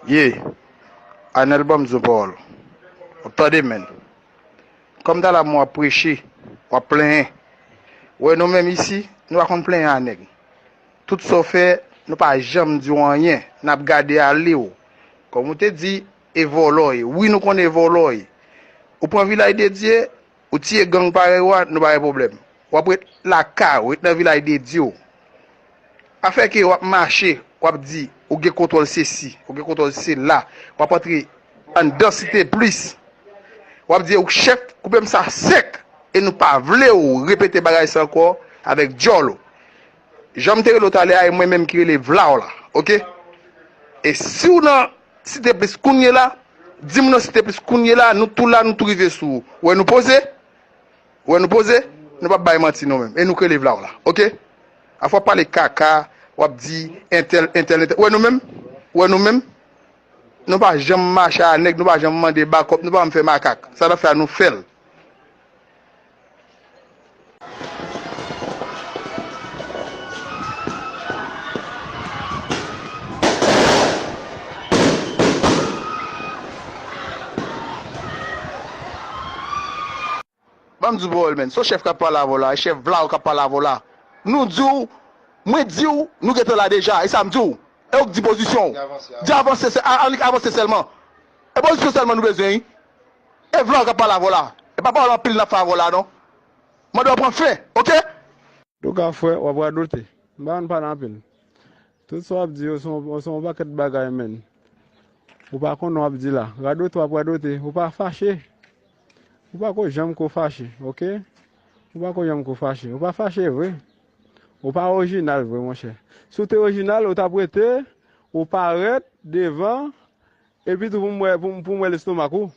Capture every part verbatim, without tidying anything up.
Ye, Anèl, ban m di w pawòl. W tande, menn. Kòm talè m w ap preche, w ap plenyen. Wè, nou menm isi, nou pa konn plenyen a nèg. Tout sa w fè, nou pa janm di w anyen. N ap gade ale w. Kòm ou te di, e vòlò w ye. Wi, nou konnen e vòlò w ye. Ou pran Vilaj de Dye, ou tiye gang parèy ou a, nou pa gen pwoblèm. W ap ret lakay ou, ret nan Vilaj de Dye w. Afè ke w ap mache, w ap di, ou gen kontwòl sesi, ou gen kontwòl sela, w ap antre anndan Site Plis. W ap di, ou chèf, koupe m sa sèk, e nou pa vle w repete bagay sa ankò avèk djòl ou. Jan m te rele w talè a, e mwen menm ki rele vla w la, oke? E si w nan Site Plis kounye la, di m nan Site Plis kounye la, nou tou la, nou tou rive sou ou. Wè nou poze? Wè nou poze? Nou p ap bay manti nou menm. E nou k rele vla w la, oke? Afwa w ap pale kaka, w ap di entèl, entèl, entèl. Wè nou menm? Wè nou menm? Nou pa janm mache a nèg, nou pa janm mande bakòp, nou pa janm fè makak. Sa n ap fè a, nou fè l. Ban m di w pawòl, menn. Se yon chèf k ap pale avè w la, e chèf vla w k ap pale avè w la. Nou di w, mwen di w, nou gentan la deja, e sa m di w. E ou k di pozisyon w. Di avanse, se, a, annik avanse sèlman. E pozisyon sèlman nou bezwen, wi. E vla w k ap pale avè w la. E pa pawòl anpil n ap fè avè w la, non. Mande w pran fen, oke? Antouka, frè, w ap radote. M pa konn pale anpil. Tout sa w ap di yo, se yon, se yon pakèt bagay, menn. Ou pa konn w ap di la. Radote w ap radote. Ou pa fache. Ou pa ko janm ko fache, oke? Ou pa ko janm ko fache. Ou pa fache vre. Ou pa orijinal vre, monchè. Si w te orijinal, ou t ap rete, ou parèt devan, epi tou pou m wè, pou m, pou m wè lestomak ou.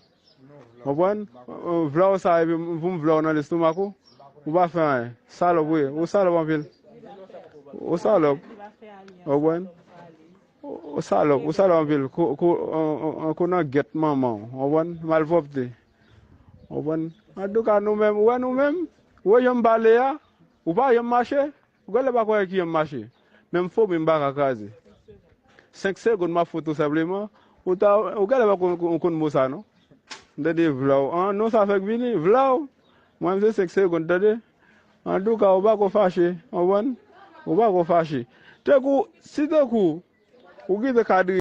Konprann? Vla w sa, epi pou m vla w nan lestomak ou. Ou pa fè anyen. Salòp, wi. Ou salòp anpil. Ou salòp. Konprann? Ou, ou salòp, ou salòp anpil. Kou, kou, an, an, an kou nan gèt manman w. Konprann? Malpwòpte. Konprann? Antouka, nou menm, ou wè nou menm? Ou wè jan m pale a? Ou pa janm mache? Ou genlè pa kwè ki jan m mache. Menm fomi m pa ka kraze. Senk segonn m ap fè w tou senpleman. Ou ta, ou genlè pa konn, konn, konn mo sa non. M tande vla w. An, non sa fèk vini, vla w. Mwen menm se senk segonn, tande. Antouka, ou pa ko fache, konprann? Ou pa ko fache. Tankou, si tankou, ou kite kadri